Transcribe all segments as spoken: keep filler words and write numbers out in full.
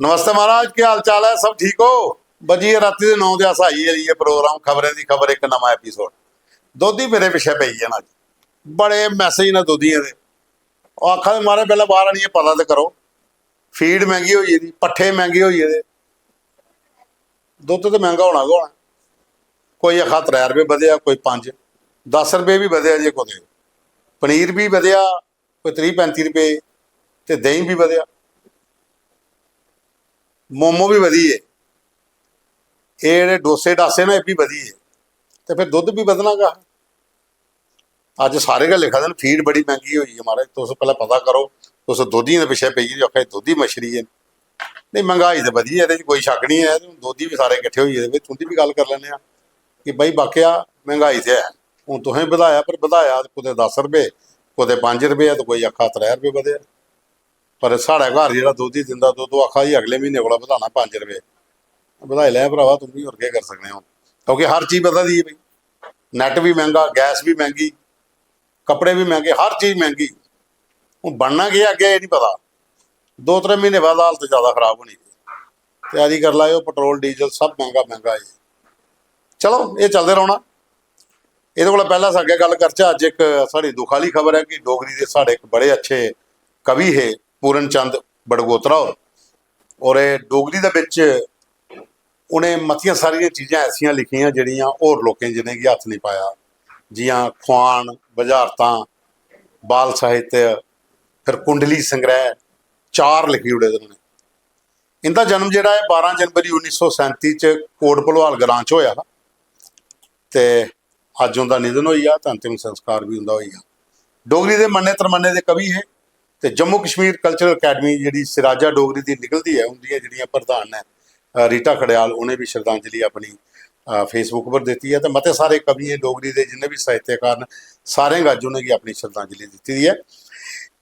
नमस्ते महाराज, केह् हाल चाल ऐ? सब ठीक हो? बज्जी गे रातीं दे नौ ते अस आई गे प्रोग्राम खबरें दी खबर, इक नमां एपिसोड। दोधी मेरे पिच्छे पेई गे न अज्ज, बड़े मैसेज न दोधियें दे। ओह् आखा दे, "महाराज, पैह्लें बाह्र आनियै पता ते करो, फीड मैंह्गी होई गेदी, पट्ठे मैंह्गे होई गेदे, दुद्ध ते मैंह्गा होना गै होना।" कोई आखा त्रै रपेऽ बधेआ, कोई पंज, दस रपेऽ बी बधेआ जे कुतै, पनीर बी बधेआ कोई त्रीह् पैंती रपेऽ, ते देहीं बी बधेआ, मोमो बी बधी गे, एह् जेह्ड़े डोसे डासे ना, एह् बी बधी गे, ते फिर दुद्ध बी बधना गै हा। अज्ज सारे गै लिखा दे न, फीड बड़ी मैंह्गी होई ऐ। महाराज, तुस पैह्लें पता करो, तुस दोधियें दे पिच्छें पेई गे, आखा दे दोधी मच्छरी ऐ। नेईं, मैंह्गाई ते बधी ऐ, एह्दे च कोई शक्क निं ऐ। ते हून दोधी बी सारे किट्ठे होई गेदे, भाई, तुं'दी बी गल्ल करी लैन्ने आं कि भाई, वाकया मैंह्गाई ते है। हून तुसें बधाया, पर बधाया ते कुतै दस रपेऽ, कुतै पंज रपेऽ, ते कोई आखा त्रै रपेऽ बधेआ। पर साढ़े घर जेह्ड़ा दोधी दिंदा दुद्ध, ओह् आखा दी अगले म्हीने कोला बधाना पंज रपेऽ। बधाई लै भ्रावा, तुम बी, होर केह् करी सकने आं हून, क्योंकि हर चीज बधा दी ऐ भाई। नैट बी मैंह्गा, गैस बी मैंह्गी, कपड़े बी मैंह्गे, हर चीज मैंह्गी। हून बनना केह् अग्गें, एह् निं पता। दो त्रै म्हीने बाद हालत ज्यादा खराब होनी। त्यारी करी लैएओ, पेट्रोल डीजल सब मैंह्गा मैंह्गा ऐ। चलो, एह् चलदे रौह्ना। एह्दे कोला पैह्लें अस अग्गें गल्ल करचै, अज्ज इक साढ़ी दुख आह्ली खबर ऐ कि डोगरी दे साढ़े इक बड़े अच्छे कवि हे पूरन चंद बड़गोत्रा होर, होर एह् डोगरी दे बिच उ'नें मतियां सारियां चीजां ऐसियां लिखियां जेह्ड़ियां होर लोकें जि'नेंगी हत्थ निं पाया, जि'यां खुआन, बझारतां, बाल साहित्य, फिर कुंडली संग्रैह, चार लिखी ओड़े दे उ'नें। इं'दा जन्म जेह्ड़ा ऐ बारां जनवरी उन्नी सौ सैंती च कोट भलवाल ग्रां च होएआ हा, ते अज्ज उं'दा निधन होई गेआ ते अंतिम संस्कार बी उं'दा होई गेआ। डोगरी दे मन्ने तरमन्ने दे कवि हे, ते जम्मू कश्मीर कल्चरल अकैडमी जेह्ड़ी सिराजा डोगरी दी निकलदी ऐ, उं'दियां जेह्ड़ियां प्रधान न, अ, रीटा खड़ेयाल, उ'नें बी श्रद्धांजलि अपनी, अ, Facebook पर दित्ती ऐ। ते मते सारे कवियें, डोगरी दे जिन्ने बी साहित्यकार न, सारें गै अज्ज उ'नेंगी अपनी श्रद्धांजलि दित्ती दी ऐ।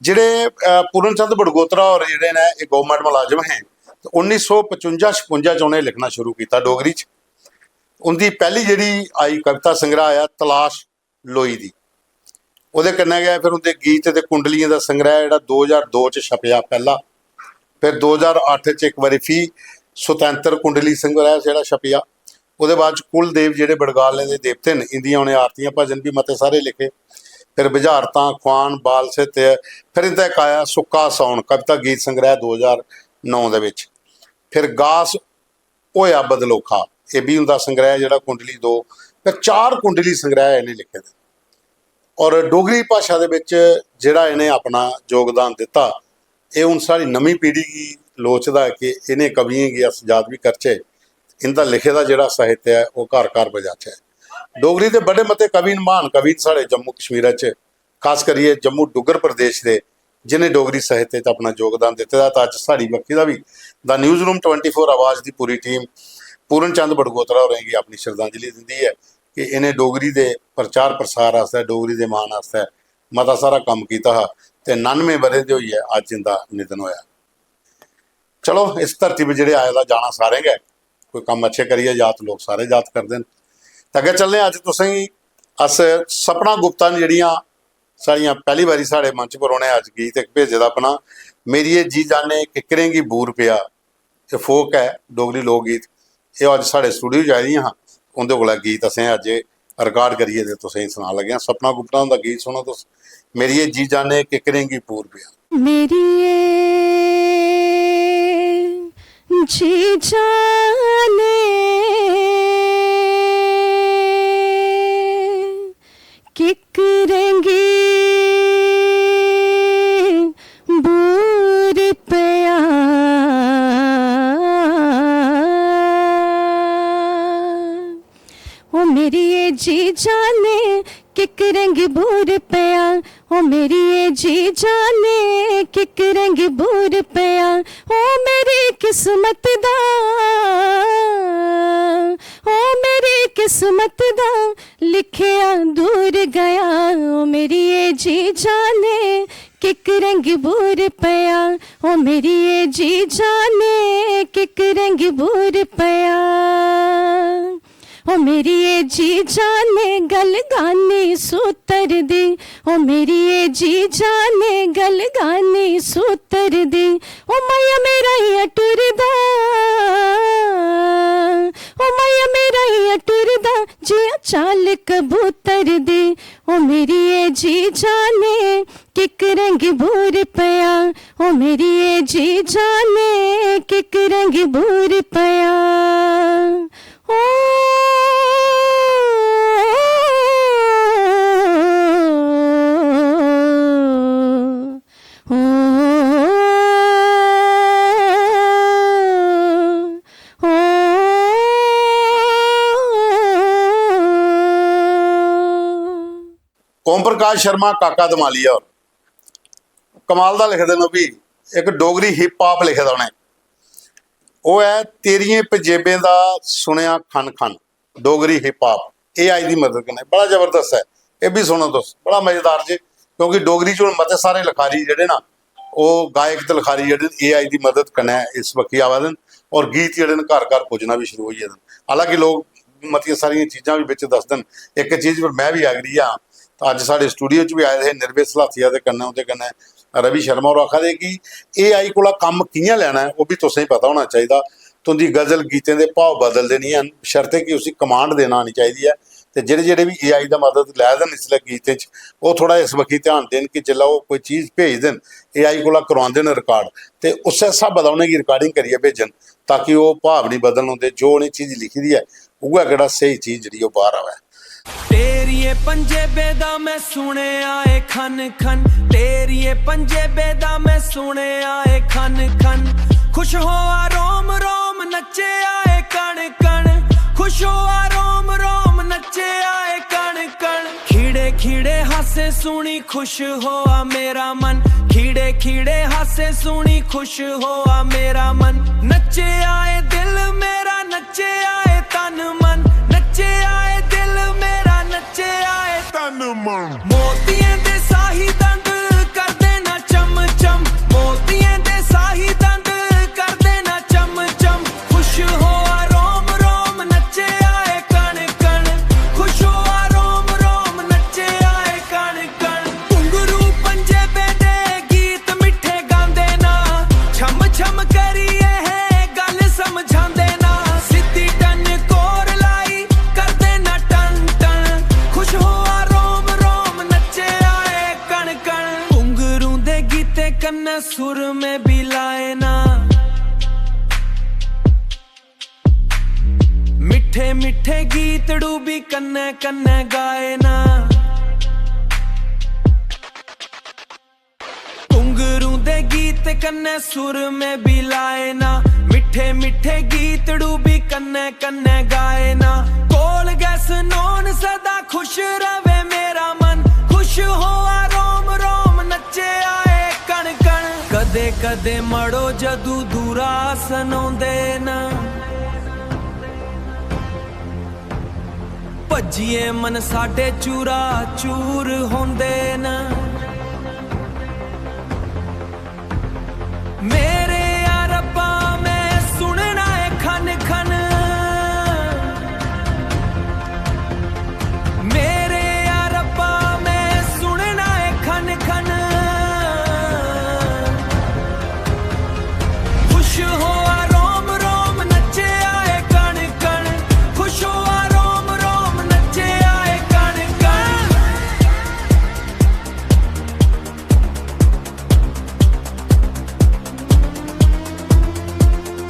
जेह्ड़े, अ, पूरन चंद बड़गोत्रा होर जेह्ड़े न, एह् गौरमैंट मलाजम हे, ते उन्नी सौ पचुंजा छपुंजा च उ'नें लिखना शुरू कीता डोगरी च। उं'दी पैह्ली जेह्ड़ी आई कविता संग्रह आया तलाश लोई दी, ओह्दे कन्नै गै फिर उं'दे गीत ते कुंडलियें दा संग्रह जेह्ड़ा दो ज्हार दो च छपेआ पैह्ला, फिर दो ज्हार अट्ठ च इक बारी फ्ही स्वतंत्र कुंडली संग्रह जेह्ड़ा छपेआ। ओह्दे बाद च कुलदेव जेह्ड़े बड़गालें दे देवते न, इं'दियां उ'नें आरतियां भजन बी मते सारे लिखे। फिर बुझारतां, खुआन, बाल साहित्य, फिर इं'दा इक आया सुक्का सौन कविता गीत संग्रह दो ज्हार नौ दे बिच। फिर गास होया बदलोखा, एह् बी उं'दा संग्रह जेह्ड़ा कुंडली दो, ते चार कुंडली संग्रह इ'नें लिखे दे। और डोगरी भाशा दे बिच जेह्ड़ा इ'नें अपना योगदान दित्ता, एह् हून साढ़ी नमीं पीढ़ी गी लोड़चदा ऐ कि इ'नें कवियें गी अस याद बी करचै, इं'दा लिखे दा जेह्ड़ा साहित्य ऐ, ओह् घर घर पजाचै। डोगरी दे बड़े मते कवि न, म्हान कवि न साढ़े जम्मू कश्मीरा च, खास करियै जम्मू डुग्गर प्रदेश दे, जि'नें डोगरी साहित्य च अपना योगदान दित्ते दा। ते अज्ज साढ़ी बक्खी दा be the news room twenty four आवाज दी पूरी टीम पूरन चंद बड़गोत्रा होरें गी अपनी श्रद्धांजलि दिंदी ऐ कि इ'नें डोगरी दे प्रचार प्रसार आस्तै, डोगरी दे मान आस्तै मता सारा कम्म कीता हा, ते नानुएं ब'रें दे होइयै अज्ज इं'दा निधन होआ। चलो, इस धरती पर जेह्ड़े आए दा जाना सारें गै, कोई कम्म अच्छे करियै जात, लोक सारे जात करदे न। ते अग्गें चलने आं, अज्ज तुसेंगी अस सपना गुप्ता न, जेह्ड़ियां साढ़ियां पैह्ली बारी साढ़े मंच पर उ'नें अज्ज गीत इक भेजे दा अपना, मेरी एह् जी जाने किक्करें गी बूर पेआ, एह् फोक ऐ, डोगरी लोक गीत, एह् अज्ज साढ़े स्टूडियो च आई दियां हां, उं'दे कोला गीत असें अज्ज रिकार्ड करियै ते तुसेंगी सनान लगे आं। सपना गुप्ता हुंदा गीत सुनो तुस, मेरी एह् जी जाने किक्करें गी बूर पेआ। मेरी एह् जी जाने किक्करें गी बूर पेआ। ओ मेरी ए जी जाने किक्करें गी बूर पेआ। ओ मेरी ए जी जाने किक्करें गी बूर पेआ। ओ मेरी किस्मत दा, ओ मेरी किस्मत दा लिखेआ दूर गया। ओ मेरी ए जी जाने किक्करें गी बूर पेआ। ओ मेरी ए जी जाने किक्करें गी बूर पेआ। ओ मेरी ए जी जाने गल गानी सूतर दी। ओ मेरी ए जी जाने गल गानी सूतर दी। ओ माया मेरा इ'यां टुरदा चाल कबूतर दी, ओ मेरी ए जी जाने, किक रंग बूर पया, ओ मेरी ए जी जाने, किक रंग बूर पया। ओ, ओ, ओ, ओ। ओम प्रकाश शर्मा, काका धमालिया होर कमाल दा लिखदे न। ओह् बी इक डोगरी हिप हॉप लिखे दा उ'नें। ओह् ऐ तेरियें पंजेबें दा सुनेआ खन खन, डोगरी हिप हॉप एआई दी मदद कन्नै। बड़ा जबरदस्त ऐ, एह् बी सुनो तुस, बड़ा मजेदार जे, क्योंकि डोगरी च हून मते सारे लखारी जेह्ड़े ना, ओह् गायक ते लखारी जेह्ड़े न, एआई दी मदद कन्नै इस बक्खी आवा दे न, और गीत जेह्ड़े न, घर घर पुज्जना बी शुरू होई गेदे न। हालांकि लोक मतियां सारियां चीजां बी बिच दसदे न। इक चीज पर में बी एग्री आं। तां अज्ज साढ़े स्टूडियो च बी आए दे हे निर्भय सलाथिया दे कन्नै, उं'दे कन्नै रवि शर्मा होर आखा दे कि एआई कोला कम्म कि'यां लैना ऐ, ओह् बी तुसें गी पता होना चाहिदा। तुं'दी गजल गीतें दे भाव बदलदे निं हैन, बशर्ते कि उसी कमांड देना आनी चाहिदी ऐ। ते जेह्ड़े जेह्ड़े बी एआई दा मदद लै दे न इसलै गीतें च, ओह् थोह्ड़ा इस बक्खी ध्यान देन कि जेल्लै ओह् कोई चीज भेजदे न, एआई कोला करोआंदे न रिकार्ड, ते उस्सै स्हाबै दा उ'नेंगी रिकार्डिंग करियै भेजन, ताकि ओह् भाव निं बदलन होंदे, जो उ'नें चीज लिखी दी ऐ, उ'ऐ केह्ड़ा स्हेई चीज जेह्ड़ी ओह् बाह्र आवै। तेरिये पंजेबे दा मैं सुनेआ ए खन खन, तेरिये पंजेबे दा मैं सुनेआ ए खन खन। खुश होआ रोम रोम नच्चेआ ए कण कण, खुश होआ रोम रोम नच्चेआ ए कण कण। खिड़े खिड़े हासे सुनी खुश होआ मेरा मन, खिड़े खिड़े हासे सुनी खुश होआ मेरा मन। नच्चेआ ए दिल मेरा, नच्चेआ ए तन मन, नच्चेआ ए दिल मेरा, नच्चेआ ए तन मन। मोतियें दे साही दंद करदे ना चम चम, मोतियें दे साही दंद करदे ना चम चम। खुश होआ रोम रोम नच्चेआ ए कण कण, खुश होआ रोम रोम नच्चेआ ए कण कण। घुंघरू पंजेबे दे गीत मिट्ठे गांदे ना, छम छम करियै है गल समझांदे ना। सिद्धी टन कोर लाई करदे ना टन टन, खुश होआ रोम रोम नच्चेआ ए कण कण। घुंघरू दे गीतें कन्नै सुर में भी लाए ना, मिट्ठे मिट्ठे गीतड़ू भी कन्नै कन्नै गाए ना। घुंघरू दे गीत कन्नै सुर में भी लाए ना, मिट्ठे मिट्ठे गीतड़ू भी कन्नै कन्नै गाए ना। कोल गै सनोन सदा खुश रवे मेरा मन, खुश होआ रोम रोम नच्चे आए कण कण। कदे कदे मड़ो जदू दूरा सनोंदे न, भज्जिए मन साडे चूरा चूर होंदे न। मेरे यारब्बा मैं सुनना है खन खन, मेरे यारब्बा मैं सुनना है खन खन। खुश होआ रोम रोम नच्चे आए कण कण, खुश होआ रोम रोम नच्चे आए कण कण।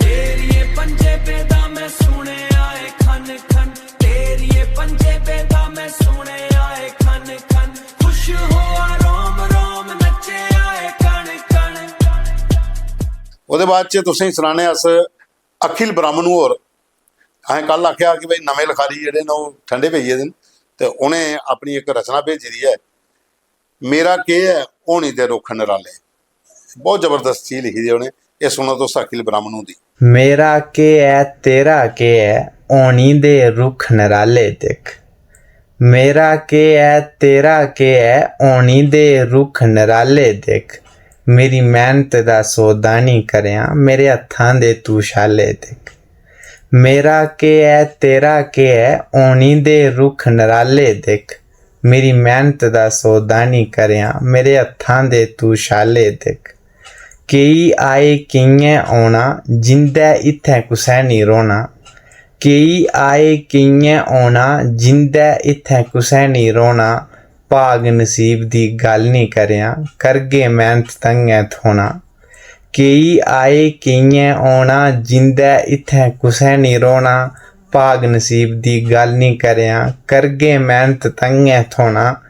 तेरिए पंजे बेदा मैं सुने आए खन खन, तेरिए पंजे बेदा मैं सुने आए खन खन। खुश होआ रोम रोम नच्चे आए कण कण। ओह्दे बाद च तुसेंगी सनाने अस अखिल ब्राह्मणु होर। असें कल आखेआ कि भाई नमें लखारी जेह्ड़े न ओह् ठंडे पेई गेदे न, ते उ'नें अपनी इक रचना भेजी दी ऐ, मेरा केह् ऐ होनी दे रुक्ख नराले। बहुत जबरदस्त चीज लिखी दी उ'नें। एह् सुनो तुस अखिल ब्राह्मणु दी। मेरा केह् ऐ, तेरा केह् ऐ, होनी दे रुक्ख नराले दिक्ख। मेरा केह् ऐ, तेरा केह् ऐ, होनी दे रुक्ख नराले दिक्ख। मेरी मेह्नत दा सौदा निं करेआं, मेरे हत्थां दे तू छाले दिक्ख। मेरा केह् ऐ, तेरा केह् ऐ, होनी दे रुक्ख नराले दिक्ख। मेरी मेह्नत दा सौदा निं करेआं, मेरे हत्थां दे तू छाले दिक्ख। केई आए केइयें औना, जिंदै इत्थें कुसै निं रौह्ना। केई आए केइयें औना, जिं'दै इत्थें कुसै निं रौह्ना। भाग नसीब दी गल्ल निं करेआं, करगे मैह्नत तां गै थ्होना। केई आए केइयें औना, जिं'दै इत्थें कुसै निं रौह्ना। भाग नसीब दी गल्ल निं करेआं, करगे मैह्नत तां गै थ्होना।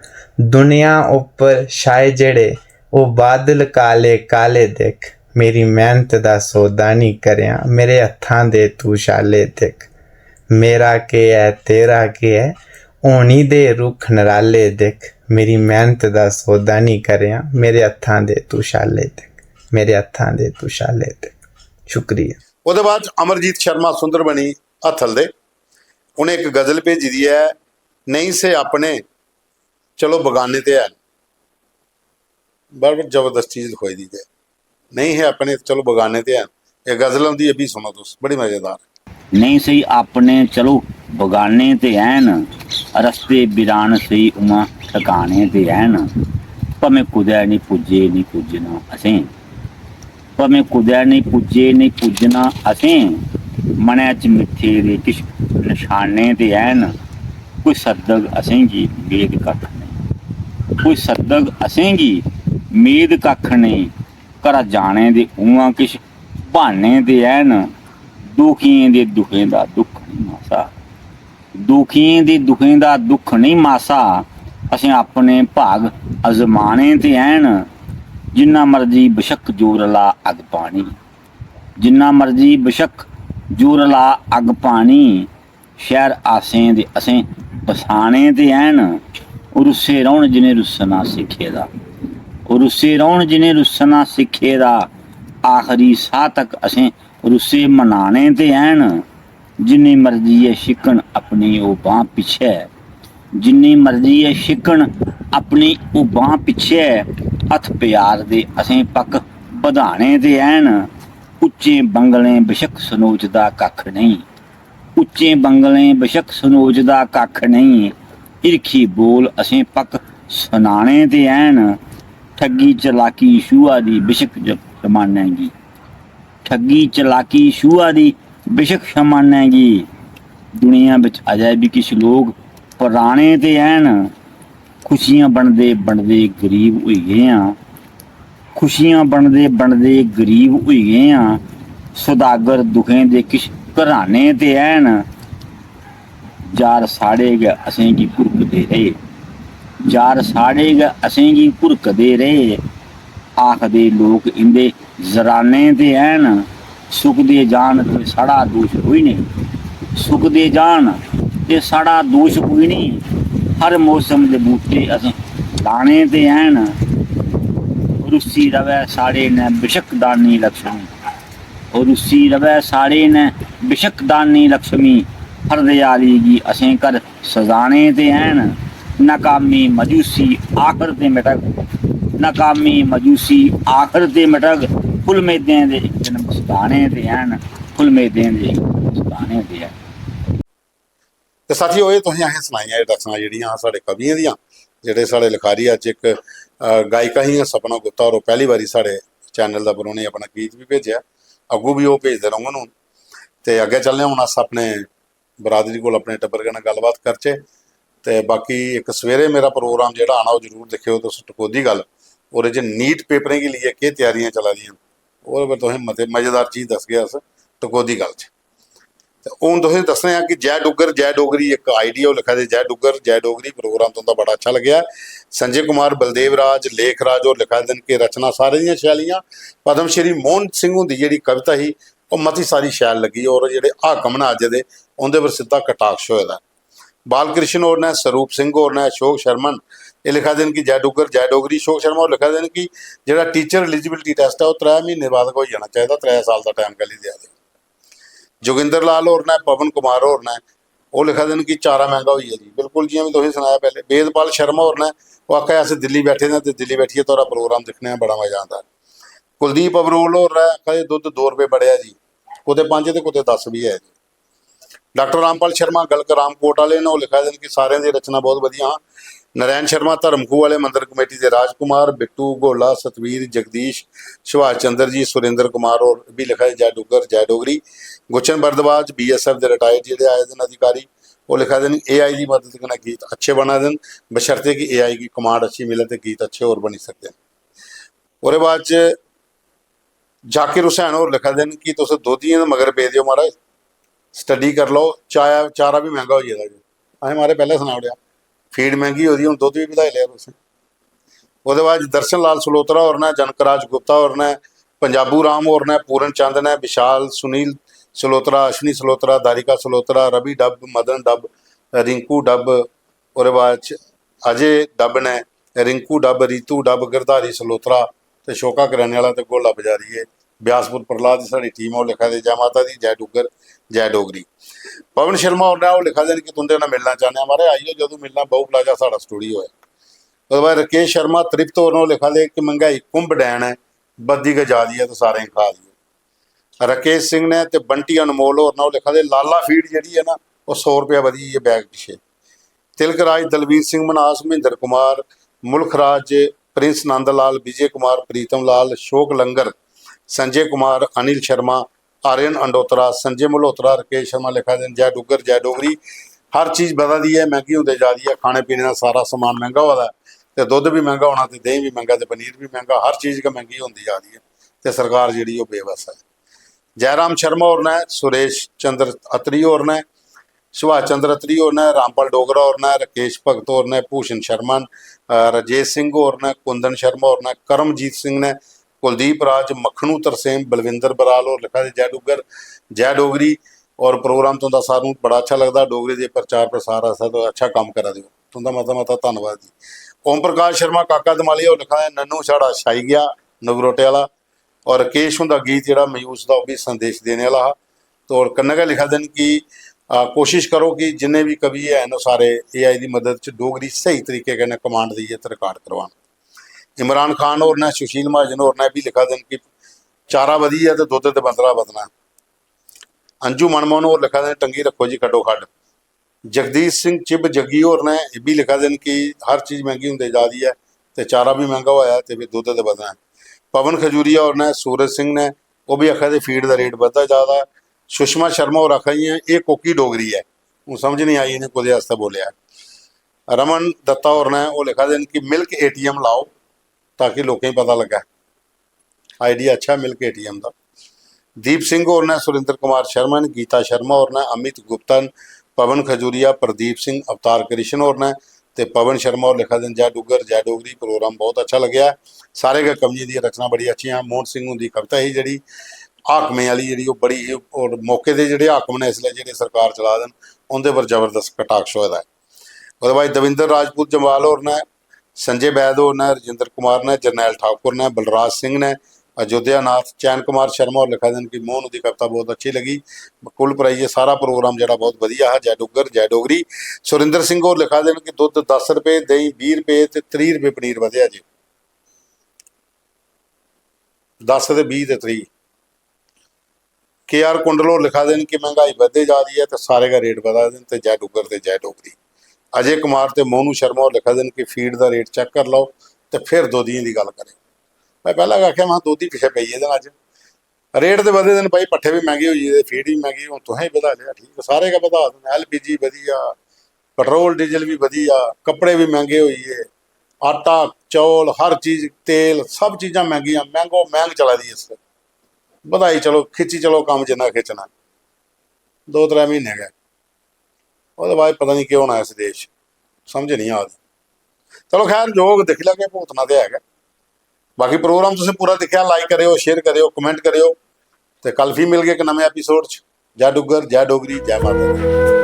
दुनिया उप्पर छाए जेह्ड़े, ओह् बादल काले काले दिक्ख। मेरी मैह्नत दा सौदा निं करेआं, मेरे हत्थां दे तूं छाले दिक्ख। मेरा केह् ऐ, तेरा केह् ऐ, होनी दे रुक्ख नराले दिक्ख। मेरी मैह्नत दा सौदा निं करेआं, मेरे हत्थां दे तूं छाले दिक्ख, मेरे हत्थां दे तूं छाले दिक्ख। शुक्रिया। ओह्दे बाद च अमरजीत शर्मा सुंदरबनी हत्थल दे, उ'नें इक गजल भेजी दी ऐ, नेईं से अपने, चलो बगाने ते हैन। बड़ी जबरदस्त चीज लखोई दी ते नेईं हे अपने, चलो बगाने ते हैन। एह् गजल होंदी, एह् बी सुनो तुस, बड़ी मजेदार। नेईं सेही अपने, चलो बगाने ते हैन, रस्ते बिरान सेही उ'आं ठकाने ते हैन। भामें कुदै निं पुज्जे, निं पुज्जना असें, भामें कुदै निं पुज्जे, निं पुज्जना असें, मनै च मिट्ठे दे किश नशाने ते हैन। कोई सद्दग असेंगी मेद कक्ख नेईं, कोई सद्दग असेंगी मेद कक्ख नेईं। घरा जाने दे उ'आं किश ब्हाने ते हैन, दुखियें दे दुखें दा दुख नेईं मासा। दुखियें दे दुखें दा दुख नेईं मासा, असें अपने भाग अजमाने ते हैन। जिन्ना मर्जी बशक्क जोर ला अग्ग पानी, जिन्ना मर्जी बशक्क जोर ला अग्ग पानी, शैह्र आसें दे असें बसाने ते हैन। रुस्से रौह्न जिनें रुस्सना सिक्खे दा, रुस्से रौह्न जिनें रुस्सना सिक्खे दा, आखरी साह् तक असें रुस्से मनाने ते हैन। जिन्नी मर्जी ऐ छिक्कन अपनी ओह् बांह् पिच्छै, जिन्नी मर्जी ऐ छिक्कन अपनी ओह् बांह् पिच्छै, हत्थ प्यार दे असें पक्क बधाने ते हैन। उच्चें बंगलें बशक्क सनोचदा कक्ख नेईं, उच्चें बंगलें बशक्क सनोचदा कक्ख नेईं, हिरखी बोल असें पक्क सनाने ते हैन। ठग्गी चलाकी छूहा दी बिशक ज-, जमानै गी, ठग्गी चलाकी छूहा दी बिशक शमानै गी। दुनिया बिच अजै बी किश लोक पराने ते हैन। खुशियां बंडदे बंडदे गरीब होई गे आं, खुशियां बंडदे बंडदे गरीब होई गे आं। सौदागर दुखें दे किश घराने ते हैन। जार साढ़े गै असेंगी घुरकदे रेह्, जार साढ़े गै असेंगी घुरकदे रेह्। आखदे लोक इंदे जराने ते हैन, सुकदे जान ते साढ़ा दोश कोई नेईं, सुकदे जान ते साढ़ा दोश कोई नेईं। हर मौसम दे बूह्टे असें लाने ते हैन। रुस्सी र'वै साढ़े नै बिशक दानी लक्ष्मी, ओह् रुस्सी र'वै साढ़े नै बिशक दानी लक्ष्मी। हर देआली गी असें घर सजाने ते हैन। नाकामी मायूसी आखर ते मिटग, नाकामी मायूसी आखर ते मिटग। फुल मेदें दे इक दिन मुस्काने ते हैन, फुल मेदें दे इक दिन मुस्काने ते हैन। ते साथियो, एह् तुसें असें सनाइयां एह् रचनां जेह्ड़ियां साढ़े कवियें दियां, जेह्ड़े साढ़े लखारी अज्ज इक, अ, गायिका हियां सपना गुप्ता होर, ओह् पैह्ली बारी साढ़े चैनल दे उप्पर उ'नें अपना गीत बी भेजेआ, अग्गूं बी ओह् भेजदे रौह्ङन हून। ते अग्गें चलने आं हून अस अपने बरादरी कोल, अपने टब्बर कन्नै गल्लबात करचै। ते बाकी इक सवेरे मेरा प्रोग्राम जेह्ड़ा आना, ओह् जरूर दिक्खेओ तुस, टकोह्दी गल्ल। ओह्दे च नीट पेपरें गी लेइयै केह् त्यारियां चला दियां न, ओह्दे पर तुसें मते मजेदार चीज दसगे अस टकोह्दी गल्ल च। ते हून तुसें दस्सने आं कि जय डुग्गर, जय डोगरी इक आईडी, ओह् लिखा दे, "जय डुग्गर, जय डोगरी, प्रोग्राम तुं'दा बड़ा अच्छा लग्गेआ।" संजय कुमार, बलदेव राज, लेख राज होर लिखा दे न कि रचना सारें दियां शैल हियां। पद्म श्री मोहन सिंह हुंदी जेह्ड़ी कविता ही, ओह् मती सारी शैल लग्गी, होर जेह्ड़े हाकम न अज्ज दे, उं'दे पर सिद्धा कटाक्ष होए दा ऐ। बालकृष्ण होर न, स्वरूप सिंह होर न, अशोक शर्मा न, एह् लिखा दे न कि जय डुग्गर, जय डोगरी। अशोक शर्मा होर लिखा दे न कि जेह्ड़ा टीचर एलिजिबिलिटी टैस्ट ऐ, ओह् त्रै म्हीने बाद गै होई जाना चाहिदा, त्रै साल दा टैम कैह्ली देआ दे। जोगिंदर लाल होर न, पवन कुमार होर न, ओह् लिखा दे न कि चारा मैंह्गा होई गेआ जी। बिल्कुल, जि'यां में तुसेंगी सनाया पैह्ले, वेदपाल शर्मा होर न, ओह् आखा दे, "अस दिल्ली बैठे दे आं ते दिल्ली बैठियै थुआढ़ा प्रोग्राम दिक्खने आं, बड़ा मजा आंदा।" कुलदीप अबरोल होर न, आखा दे, "दुद्ध दो रपेऽ बड़ेआ जी, कुतै पंज ते कुतै दस बी ऐ जी।" डाक्टर रामपाल शर्मा गलक रामकोट आह्ले न, ओह् लिखा दे न कि सारें दी रचना बहुत बधिया हां, नारायण शर्मा धर्मखू आह्ले मंदर कमेटी दे राजकुमार, बिट्टू, गोला, सतवीर, जगदीश, सुभाष चंद्र जी, सुरेंद्र कुमार होर बी लिखा दे, "जय डुग्गर, जय डोगरी।" गुलशन भारद्वाज, बीएसएफ दे रिटायर्ड जेह्ड़े आए दे न अधिकारी, ओह् लिखा दे न, "एआई दी मदद कन्नै गीत अच्छे बना दे न, बशर्ते कि एआई गी कमांड अच्छी मिले ते गीत अच्छे होर बनी सकदे न।" ओह्दे बाद च जाकिर हुसैन होर लिखा दे न कि तुस दोधियें दे मगर पेदे ओ महाराज, स्टडी करी लैओ, चाया, चारा बी मैंह्गा होई गेदा जी। असें महाराज पैह्लें सनाई ओड़ेआ, फीड मैंह्गी होई दी, हून दुद्ध बी बधाई लेआ तुसें। ओह्दे बाद दर्शन लाल सलोत्रा होर न, जनक राज गुप्ता होर न, पंजाबू राम होर न, पूरन चंद न, विशाल, सुनील सलोत्रा, अश्विनी सलोत्रा, दारिका सलोत्रा, रवि डब, मदन डब, रिंकू डब, ओह्दे बाद च अजय डब ने, रिंकू डब, रितु डब, गिरधारी सलोत्रा ते शोका करेआने आह्ला ते गोला बजारी, एह् ब्यासपुर प्रहलाद दी साढ़ी टीम ऐ, ओह् लिखा दे, "जै माता दी, जै डुग्गर, जय डोगरी।" पवन शर्मा होर ने, ओह् लिखा दे न कि "तुं'दे कन्नै मिलना चाह्न्ने आं।" महाराज, आई जाओ, जदूं मिलना, बहु प्लाजा साढ़ा स्टूडियो ऐ। ओह्दे बाद राकेश शर्मा तृप्त होर न, ओह् लिखा दे कि "मंग्हाई कुंभ डैन ऐ, बधदी गै जा दी ऐ ते सारें गी खा दी ऐ।" राकेश सिंह ने ते बंटी अनमोल होर न, ओह् लिखा दे, "लाला फीड जेह्ड़ी ऐ ना, ओह् सौ रपेआ बधी गेई ऐ बैग पिच्छे।" तिलक राज, दलवीर सिंह मन्हास, महेंद्र कुमार, मुल्ख राज, प्रिंस नंद लाल, विजय कुमार, प्रीतम लाल, शोक लंगर, संजय कुमार, अनिल शर्मा, आर्यन अंडोत्रा, संजय मल्होत्रा, राकेश शर्मा लिखा दे न, "जय डुग्गर, जय डोगरी।" हर चीज बधा दी ऐ, मैंह्गी होंदे जा दी ऐ, खाने पीने दा सारा समान मैंह्गा होआ दा ऐ, ते दुद्ध बी मैंह्गा होना, ते देहीं बी मैंह्गा, ते पनीर बी मैंह्गा, हर चीज गै मैंह्गी होंदी जा दी ऐ, ते सरकार जेह्ड़ी ओह् बेबस ऐ। जयराम शर्मा होर न, सुरेश चंद्र अत्री होर न, सुभाष चंद्र अत्री होर न, रामपाल डोगरा होर न, राकेश भगत होर न, भूषण शर्मा न, अ, राजेश सिंह होर न, कुंदन शर्मा होर न, कर्मजीत सिंह न, कुलदीप राज, मक्खनू तरसेम, बलविंदर बराल होर लिखा दे, "जय डुग्गर, जय डोगरी।" और प्रोग्राम तुं'दा सानूं बड़ा अच्छा लगदा, डोगरी दे प्रचार प्रसार आस्तै तुस अच्छा कम्म करा दे ओ, तुं'दा मता मता धन्नवाद जी। ओम प्रकाश शर्मा काका दमाली होर लिखा दे, "नन्नू साढ़ा छाई गेआ नगरोटे आह्ला।" और राकेश हुंदा गीत जेह्ड़ा मायूस दा, ओह् बी संदेश देने आह्ला हा। तो और कन्नै गै लिखा दे न कि, आ, "कोशिश करो कि जिन्ने बी कवि हैन, ओह् सारे एआई दी मदद च डोगरी स्हेई तरीके कन्नै कमांड देइयै ते रिकार्ड करवान।" इमरान खान होर ने, सुशील महाजन होर ने बी लिखा दे न कि चारा बधी गेआ ते दुद्ध ते बंदरा बधना। अंजू मनमोहन होर लिखा दे न, "टंगी रक्खो जी खड्डो खड्ड।" जगदीश सिंह चिब जग्गी होर ने एह् बी लिखा दे न कि हर चीज मैंह्गी होंदी जा दी ऐ, ते चारा बी मैंह्गा होआ ऐ, ते फिर दुद्ध ते बधना ऐ। पवन खजूरिया होर ने, सूरज सिंह ने, ओह् बी आखा दे फीड दा रेट बधदा जा दा ऐ। सुषमा शर्मा होर आखा दियां, "एह् कोह्की डोगरी ऐ?" हून समझ निं आई इ'नें कोह्दे आस्तै बोलेआ ऐ। रमन दत्ता होर ने, ओह् लिखा दे न कि "मिल्क एटीएम लाओ, ताकि लोकें गी पता लग्गै।" आइडिया अच्छा ऐ मिल्क एटीएम दा। दीप सिंह होर ने, सुरेंद्र कुमार शर्मा न, गीता शर्मा होर ने, अमित गुप्ता न, पवन खजूरिया, प्रदीप सिंह, अवतार कृष्ण होर ने, ते पवन शर्मा होर लिखा दे न, "जय डुग्गर, जय डोगरी।" प्रोग्राम बहुत अच्छा लग्गेआ। सारे गै कवियें दियां रचनां बड़ी अच्छियां। मोहन सिंह हुंदी कविता ही जेह्ड़ी हाकमें आह्ली, जेह्ड़ी ओह् बड़ी ही, होर मौके दे जेह्ड़े हाकम न इसलै, जेह्ड़े सरकार चला दे न, उं'दे पर जबरदस्त कटाक्ष होए दा ऐ। ओह्दे बाद दविंदर राजपूत जम्वाल होर ने, संजय बैद होर ने, राजेंद्र कुमार ने, जरनैल ठाकुर ने, बलराज सिंह ने, अयोध्या नाथ, चैन कुमार शर्मा होर लिखा दे न कि "मोहन हुंदी कविता बहुत अच्छी लगी।" कुल पराइयै सारा प्रोग्राम जेह्ड़ा बहुत बधिया हा। जय डुग्गर, जय डोगरी। सुरिंदर सिंह होर लिखा दे न कि "दुद्ध दस रपेऽ, देहीं बीह् रपेऽ ते त्रीह् रपेऽ पनीर बधेआ जी।" दस ते बीह् ते त्रीह्। के आर कुंडल होर लिखा दे न कि "मैंह्गाई बधदे जा दी ऐ ते सारे गै रेट बधा दे न, ते जय डुग्गर ते जय डोगरी।" अजय कुमार ते मोनू शर्मा होर लिखा दे न कि "फीड दा रेट चैक करी लैओ ते फिर दोधियें दी गल्ल करेओ।" में पैह्लें गै आखेआ, महां, दोधी पिच्छें पेई गेदे न अज्ज। रेट ते बधे दे न भाई, पट्ठे बी मैंह्गे होई गेदे, फीड बी मैंह्गी, हून तुसें बी बधाई लेआ, ठीक ऐ, सारे गै बधा दे न। एलपीजी बधी आ, पेट्रोल डीजल बी बधी आ, कपड़े बी मैंह्गे होई गे, आटा, चौल, हर चीज, तेल, सब चीजां मैंह्गियां, मैंह्गो मैंह्ग चला दी इस बेल्लै। बधाई चलो, खिच्ची चलो कम्म जिन्ना खिच्चना, दो त्रै म्हीने गै, ओह्दे बाद पता निं केह् होना इस देश, समझ निं आ दी। चलो खैर, जो होग दिक्खी लैगे, भुगतना ते है गै। बाकी प्रोग्राम तुसें पूरा दिक्खेआ, लाइक करेओ, शेयर करेओ, कमेंट करेओ, ते कल फ्ही मिलगे इक नमें एपिसोड च। जय डुग्गर, जय डोगरी, जय माता दी।